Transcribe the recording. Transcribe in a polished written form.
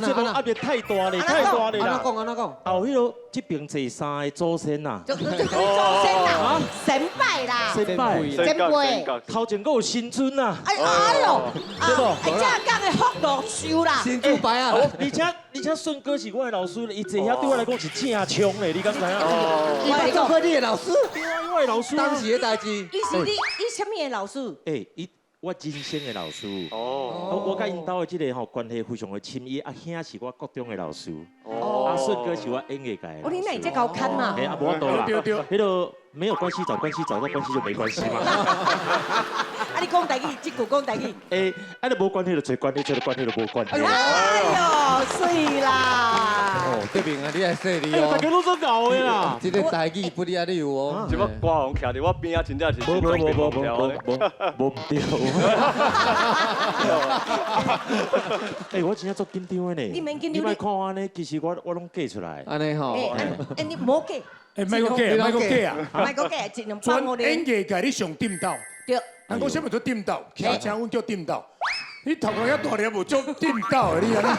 這節目壓力太大咧，太大咧啦！按怎講按怎講？後彼個這邊坐三个祖先呐，就就就祖先啦，神拜啦，先拜，前輩，頭前閣有神尊呐。哎哎喲，對無？哎，這講的福祿壽啦。神主牌啊！而且而且順哥是我的老師，伊坐遐對我來講是正槍咧，你敢知影？伊捌做過你的老師？對啊，我的老師。當時的代誌。伊是你，你啥物的老師？欸，伊我人生的老師。哦。我佮𪜶兜的這個吼關係非常的親，伊阿兄是我國中的老師。哦。阿順哥是我演藝界的。哦，你哪會這𠢕牽嘛？欸，啊，無法度啦。對對。彼個沒有關係找關係，找到關係就沒關係嘛。啊，你講台語，這句講台語。欸，啊，你無關係就揣關係，揣著關係就無關係。哎喲，媠啦！哦，德明啊，你愛細膩哦。大家攏總𠢕的啦。這個台語不離啊，你有哦。這擺歌王徛佇我邊仔，真正是無無無無無無無毋對。欸，我真正足緊張的呢。你免緊張。你莫看我按呢，其實我我攏假出來。按呢吼。欸，欸，你莫假。欸，莫閣假，莫閣假啊！莫閣假，盡量放予你。全演藝界你上顛倒。對。人講啥物叫顛倒？騎車阮叫顛倒。你頭殼遐大粒無足顛倒的，你按呢？